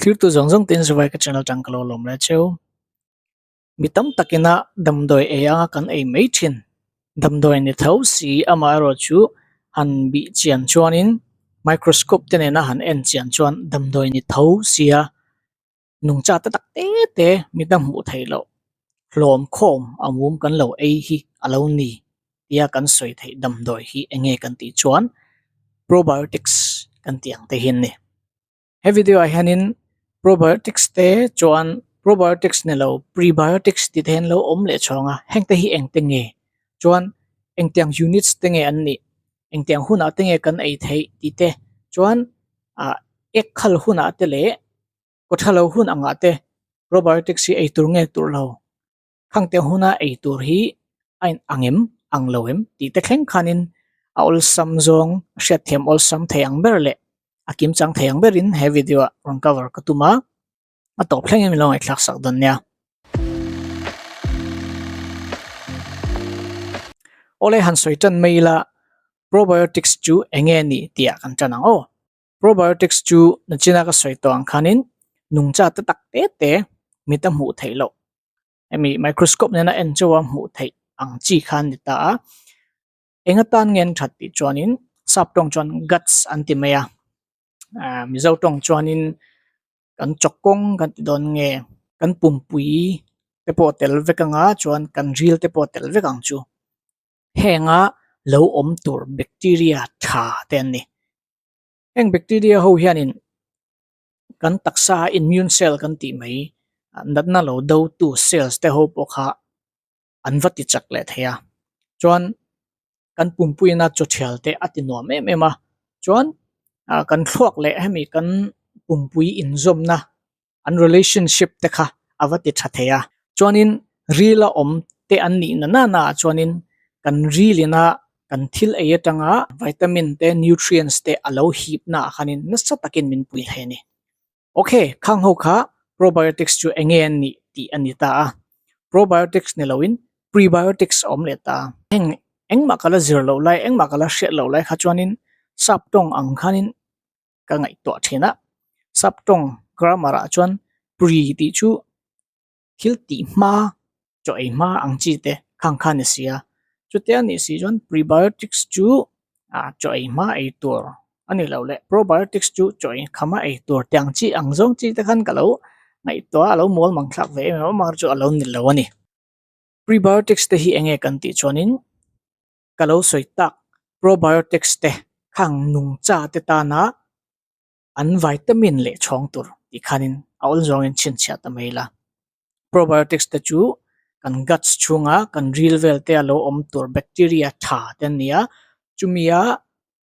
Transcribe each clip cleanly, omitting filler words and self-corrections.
Thirtu zawng zawng ten Zuvai ka channel tang ka lo lawm lai cheu. Mi tam takina damdawi ei anga kan ei mai thin. Damdawi ni tho si amaherawh chu han bih chian chuanin microscope te nena han en chian chuan damdawi ni tho sia nungcha te tak te te mi ta hmuh theih loh hlawm khawm a mum kan lo ei hi a lo ni tia kan sawi theih damdawi hi eng nge kan tih chuan probiotics kan tih ang te hi an ni. He video ah hianin probiotics te chuan probiotics ni lo prebiotics tih te hian lo awm leh chhawng a heng te hi eng te nge chuan engtiang units te nge an nih engtiang hunah te nge kan ei theih tih te chuan ah ek khal hunah te leh kaw tha lo hun angah te probiotics hi ei tur nge tur lo khang te huna ei tur hi a in ang em ang lo em tih te thleng khanin a awlsam zawng a hriatthiam awlsam thei ang ber leh a kim chang thei ang berin he video ah rawn cover ka tum a a tawp thleng in min lo ngaihthlak sak dawn nia. Awle han sawi tan mai ila probiotics chu eng nge ni tih ah kan tan ang aw. Probiotics chu nachina ka sawi tawh ang khanin nungcha te tak te te mit a hmuh theih loh hemi microscope nena en chauha hmuh theih ang chi kha a ni ta a, eng atan nge an that tih chuanin sap tawng chuan guts an ti mai a, ah mizo tawng chuanin kan chawkawng kan ti dawn nge kan pumpui te pawh a tel vek ang a chuan kan ril te pawh a tel vek ang chu henga lo awm tur bacteria tha te an ni. Heng bacteria ho hianin kan taksa a immune cell kan tih mai natna lo do tu cells te ho pawh kha an va ti chak leh thei a chuan kan pumpuina chaw thial te a ti nuam em em a chuan ah kan thluak leh hemi kan pumpui inzawmna an relationship te kha a va ti tha thei a chuanin ril a awm te an nih na nana ah chuanin kan ril ina kan thil ei atanga vitamin te nutrients te a lo hip na ah khanin nasa takin min pui thei a ni. Okay khang ho kha probiotics chu eng nge an nih tih a ni ta a probiotics ni loin prebiotics a awm leh ta a heng engmah ka la zir loh lai engmah ka la hriat loh lai kha chuanin sap tawng ang khanin ka ngaihtuah thin a sap tawng grammar ah chuan pre tih chu thil tih hma chaw ei hma ang chi te khang kha a ni si a chutia nih si chuan prebiotics chu ah chaw ei hma ei tur a ni lo leh probiotics chu chaw ei khama ei tur te ang chi ang zawng chi te khan ka lo ngaihtuah a lo mual mang thlak ve em em a mar chu a lo ni lo a ni prebiotics te hi eng nge kan tih chuanin. Ka lo sawi tak probiotics te khang nungcha te tana an vitamin leh chhawng tur tih khanin a awl zawngin chhinchhiah ta mai la. Probiotics te chu kan guts chhunga kan ril vel te a lo awm tur bacteria tha te an ni a, chumia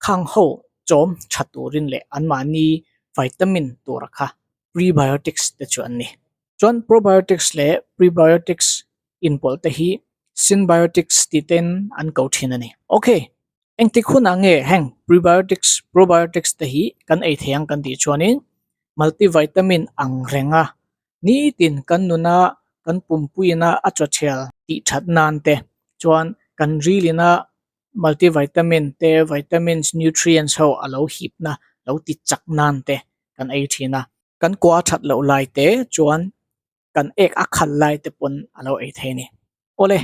khang ho chawm tha turin leh anmahni vitamin tura kha prebiotics te chu an ni. Chuan probiotics leh prebiotics inpawlh te hi synbiotics tih ten an ko thin a ni. Ok, engtik hunah nge heng prebiotics, probiotics te hi kan ei thei ang kan tih chuanin multivitamin ang renga nitin kan nuna kan pumpuina a chawchhel tih that nan te chuan kan rilina multivitamin te vitamins nutrients ho a lo hipna lo ti chak nan te kan ei thin a kan kua that loh lai te chuan kan ek a khal lai te pawn a lo ei thei a ni awle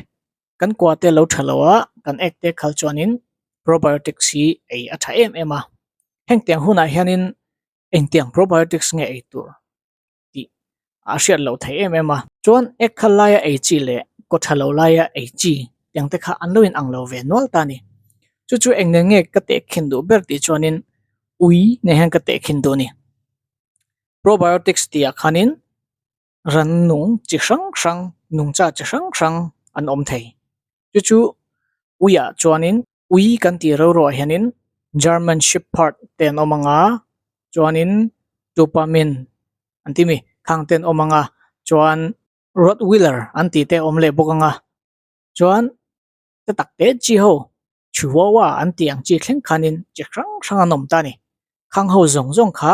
kan kua te lo tha lo a kan ek te khal chuanin probiotics hi ei a tha em em a hengtiang hunah hianin engtiang probiotics nge ei tur tih a hriat loh theih em em a. Chuan ek khal laia ei chi leh kaw tha lo laia ei chi tiang te kha an lo in ang lo ve nual ta a ni. Chu chu eng nen nge ka tehkhin duh ber tih chuanin ui nen hian ka tehkhin duh a ni. Probiotics tihah khanin rannung chi hrang hrang nungcha chi hrang hrang an awm thei. Chu chu uiah chuanin ui kan tih ro ruah hianin German Shepherd te an awm ang a chuanin Tupamin an ti mi khang te an awm ang a chuan Rottweiler an tih te a awm leh bawk ang a chuan te tak te chi ho Chihuahua an tih ang chi thleng khanin chi hrang hrang an awm ta a ni khang ho zawng zawng kha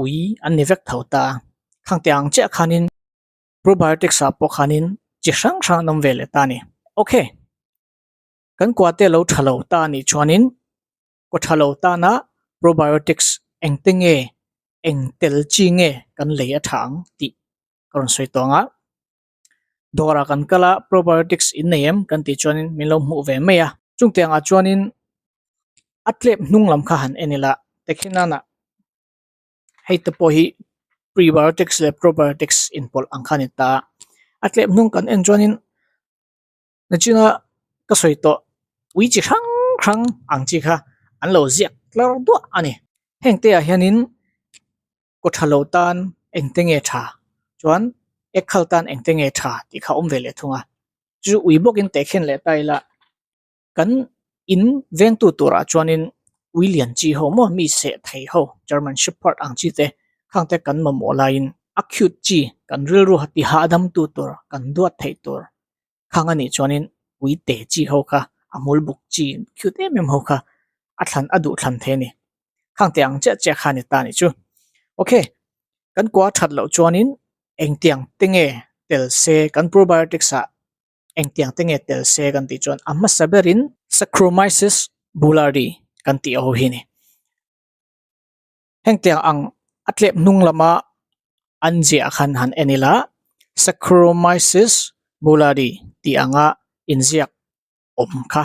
ui an ni vek tho ta a khang te ang chiah khanin probiotics ah pawh khanin chi hrang hrang an awm ve leh ta a ni ok. Kan kua te lo tha lo ta anih chuanin kaw tha lo tana probiotics engte nge? Eng tel chi nge kan lei a tha ang tih ka rawn sawi tawng a. Dawrah kan kal a, probiotics in nei em kan tih chuanin min lo hmuh ve mai a. Chung tiangah chuanin a tlep hnung lam kha han en ila tekhinana hei te pawh hi prebiotics leh probiotics inpawlh ang kha a ni ta a. A tlep hnung kan en chuanin Nachina ka sawi tawh ui chi hrang hrang ang chi kha an lo ziak tlar duah a ni. Heng te ah hianin kaw tha lo tan engte nge tha chuan ek khal tan engte nge tha tih kha a awm ve leh thung a. Chu ui bawkin tehkhin leh ta ila kan in vengtu turah chuanin ui lian chi ho maw mi seh thei ho German Shepherd ang chi te khang te kan mamawh laiin a cute chi kan rilru ti hahdam tu tur kan duat theih tur khang a nih chuanin ui te chi ho kha a hmul buk chi cute em em ho kha a thlan a duh thlan thei a ni khang te ang chiah chiah kha a ni ta a nih chu ok kan kua that loh chuanin engtiang te nge tel se kan probiotics ah engtiang te nge tel se kan tih chuan a hmasa berin Saccharomyces boulardii kan tih ho hi a ni. Hengtiang ang a tlep hnung lama an ziah khan han en ila Saccharomyces boulardii tih anga inziak awm kha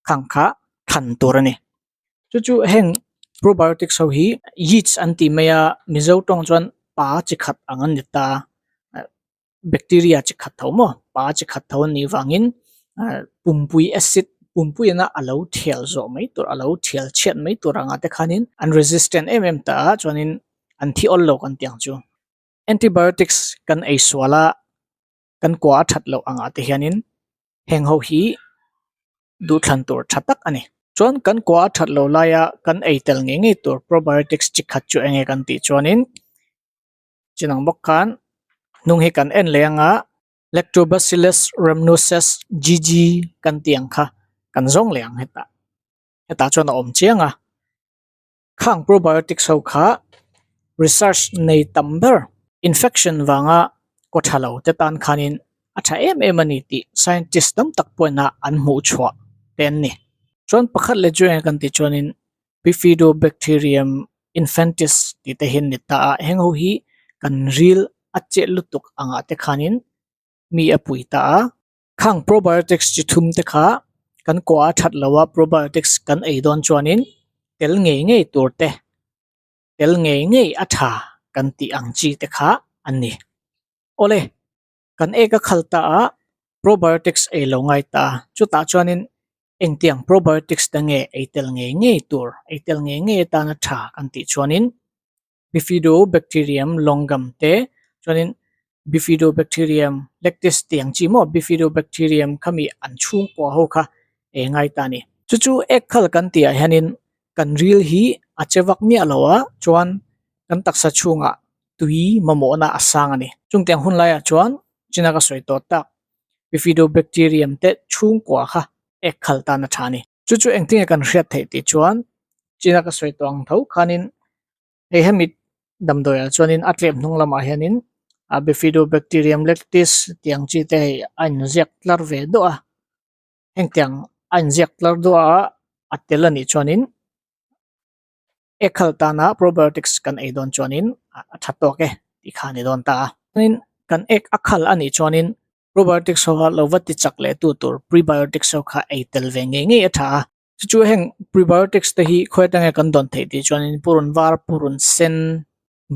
khang kha thlan tur a ni. Chu chu heng probiotics ho hi yeast an tih mai a Mizo tawng chuan pa chi khat ang an ni ta a. Bacteria chi khat tho maw pa chi khat tho an nih vangin pumpui acid pumpui ina a lo thial zawh mai tur a lo thial chhiat mai tur anga te khanin an resistant em em ta a chuanin an thi awl lo kan tih ang chu. Antibiotics kan ei sual a kan kua a that loh angah te hianin heng ho hi duhthlan tur tha tak a ni. Chuan kan kua a that loh laia kan ei tel ngei ngei tur probiotics chi khat chu enge kan tih chuanin Chinang bawk khan hnung hi kan en leh anga Lactobacillus rhamnosus GG kan tih ang kha kan zawng leh ang hetah hetah chuan a awm chiang a khang probiotics ho kha research nei tam ber infection vanga kaw tha lo te tan khanin a tha em em a ni tih scientist tam tak pawhin a an hmuh chhuah te an ni. Chuan pakhat leh chu eng kan tih chuanin Bifidobacterium infantis tih te hian ni ta a, heng ho hi kan ril a chet lutuk angah te khanin mi a pui ta a. Khang probiotics chi thum te kha kan kua a that lo a, probiotics kan ei dawn chuanin tel ngei ngei tur te, tel ngei ngei a tha kan tih ang chi te kha an ni. Awle, kan ek a khal ta a, probiotics ei lo ngai ta a, chutah chuanin engtiang probiotics te nge ei tel ngei ngei tur, ei tel ngei ngei atana tha kan tih chuanin Bifidobacterium longum te chuanin Bifidobacterium lactis tih ang chi maw Bifidobacterium khami an chhungkua ho kha ei ngai ta a ni. Chu chu ek khal kan tihah hianin kan ril hi a che vak miah lo a, chuan kan taksa chhungah tui mamawhna a sang a ni. Chungtiang hun laiah chuan china ka sawi tawh tak Bifidobacterium te chhungkua kha ek khal tan a tha a ni. Chu chu engtinge kan hriat theih tih chuan china ka sawi tawh ang tho khanin hei hemi damdawiah chuanin a tlem hnung lamah hianin a Bifidobacterium lactis tih ang chi te hei a inziak tlar ve duah a, hengtiang a inziak tlar duah a a tel a nih chuanin Ek khal tana probiotics kan ei dawn chuanin a tha tawk e tih kha a ni dawn ta a. Chuanin kan ek a khal a nih chuanin probiotics ho kha lo va ti chak leh tu tur prebiotics ho kha ei tel ve ngei ngei a tha a. Chu chu heng prebiotics te hi khawi atanga kan dawn theih tih chuanin purun var, purun sen,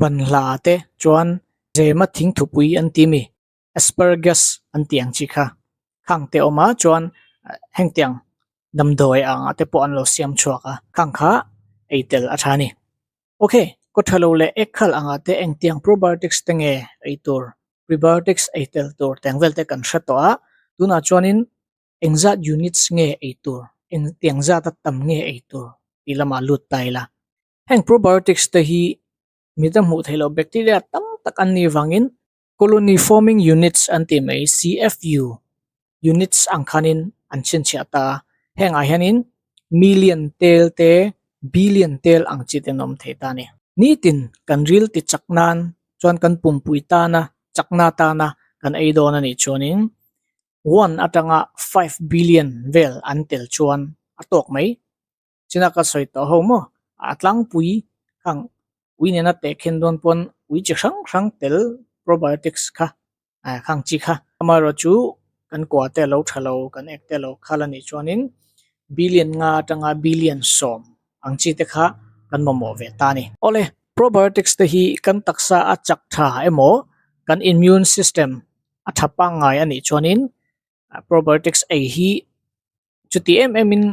banhla te chuan zema thingthupui an ti mi asparagus an tih ang chi kha khang te awm a chuan hengtiang damdawi angah te pawh an lo siam chhuak a khang kha ei tel a tha a ni. Ok kaw tha lo leh ek khal angah te engtiang probiotics te nge ei tur prebiotics ei tel tur teng vel te kan hre tawh a tunah chuanin engzat units nge ei tur engtiang zat a tam nge ei tur tih lamah lut ta ila heng probiotics te hi mita hmuh theih loh bacteria tam tak an nih vangin Colony Forming Units an tih mai CFU units ang khanin an chhinchhiah ta a, hengah hianin million tel te billion tel ang chi te an awm thei ta a ni. Nitin kan ril ti chak nan chuan kan pumpui tana chakna tana kan ei dawn a nih chuanin one atanga five billion vel an tel chuan a tawk mai. China ka sawi tawh ho maw a tlangpui khang. Ui nena tehkhin dawn pawn ui chi hrang hrang tel probiotics kha khang chi kha. Amaherawhchu kan kua te a lo tha lo, kan ek te a lo khal a nih chuanin billion nga atanga billion sawm ang chi te kha kan mamawh ve ta a ni. Awle, probiotics te hi kan taksa a chak tha emaw kan immune system a tha pangngai a nih chuanin probiotics ei hi chuti em em in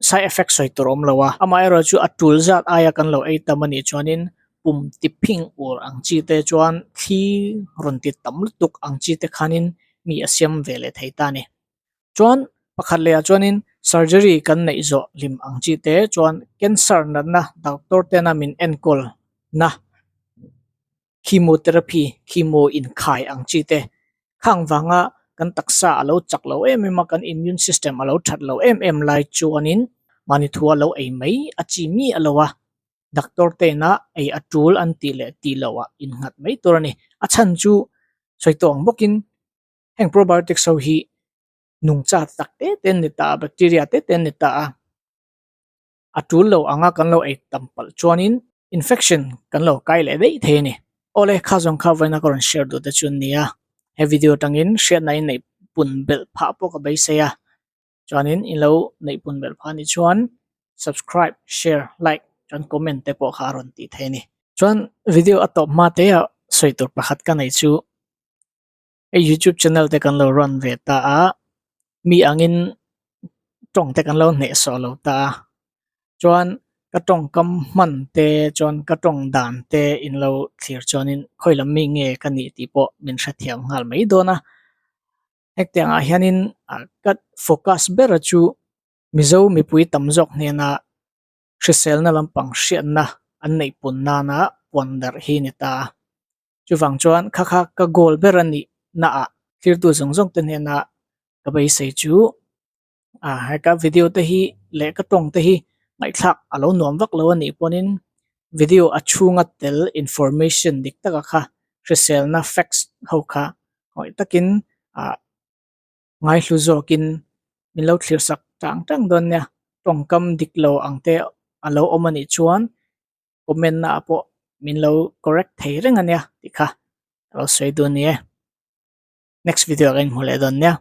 side effect sawi tur a awm lo a, amaherawhchu a tul zat aia kan lo ei tam a nih chuanin pum ti phing ur ang chi te chuan thli rawn ti tam lutuk ang chi te khanin mi a siam ve leh thei ta a ni. Chuan pakhat lehah chuanin surgery kan neih zawh hlim ang chi te chuan cancer natna doctor tena min enkawl na chemotherapy, chemo inkhai ang chi te khang vanga kan taksa a lo chak lo em em a, kan immune system a lo that lo em em lai chuanin mahni thu a lo ei mai a chi mi a lo a, doctor tena ei a tul an tih leh tih loh ah innghat mai tur a ni. A chhan chu sawi tawh ang bawkin heng probiotics ho hi nungcha tak te te an ni ta a, bacteria te te an ni ta a. A tul lo anga kan lo ei tam palh chuanin infection kan lo kai leh daih thei a ni. Awle, kha zawng kha vawiina ka rawn share duh te chu an ni a, he video atangin hriatna in neih pun belh phah pawh ka beisei a, chuanin in lo neih pun belh phah anih chuan subscribe, share, like chuan comment te pawh kha a rawn tih thei a ni. Chuan video a tawp hma te ah sawi tur pakhat ka nei chu hei youtube channel te kan lo run ve ta a mi angin tawng te kan lo hneh sawh lo ta a chuan ka tawngkam hman te chuan ka tawng dan te in lo thlir chuanin khawi lam mi nge ka nih tih pawh min hrethiam nghal mai dawn a hetiang ah hianin ka focus ber chu mizo mipui tam zawk hnena hriselna lampang hriatna an neih pun nana puan darh hi a ni ta a. Chuvang chuan kha kha ka goal ber a nih na ah thirtu zawng zawng te hnena ka beisei chu ah heka video te hi leh ka tawng te hi ngaihthlak a lo nuam vak lo a nih pawhin video a chhunga tel information dik taka kha hriselna facts ho kha ngawih takin ah ngaihlu zawkin min lo thlir sak tang tang dawn nia tawngkam dik lo ang te a lo awm a nih chuan comment na ah pawh min lo correct thei reng a nia tih kha ka lo sawi dun ni e. Next video ah ka inhmu leh dawn nia.